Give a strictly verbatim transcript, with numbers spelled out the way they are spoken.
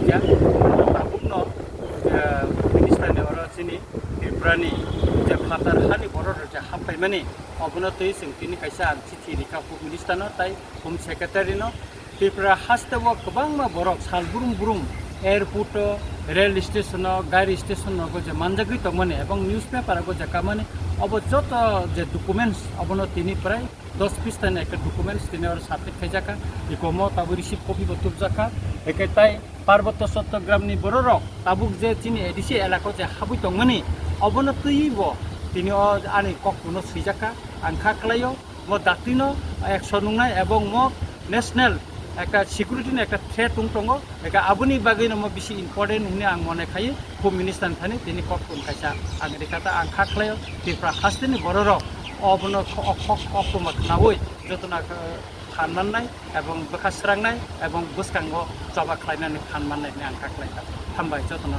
Ya, tabukno, eh, minister ni oro chini Tripura ni je phatar hani borok rok je haphaimani, obono twi chwng tini kaisa ang chithi rikha Home Minister no tai Home Secretary no. Tripura haste o kwbangma borok sal brum brum airport o, rail station o, gari station o je manjagwi tongmani ebong newspaper o je kamani, obo joto je documents obono tini prai dos pista ni ekta documents tini oro submit khaijaka, ikomo tabuk receipt copy bo tubjaka, eke tai Parboto Chattogram ni bororok tabuk je chini A D C elaka o je habwi tongmani, obono twiwi bo tini o ani kokno swijaka, ang kha khlaio, mo datino ekso nungnai ebong mo national ekta security ni ekta threat wng tongo, eke aboni bagwi no mo bisi important hwnwi ang mone khai. Home Minister ni thani tini kok thum kaisa ang rikha ta ang kha khlaio, Tripura haste ni bororok obono kho-, kho-, kok thum khnaui jotono kha-, phan mannai ebong bwkha srangnai ebong bwskango choba khlainani phan mannai hwnwi ang kha khlaikha. Hambai jotono.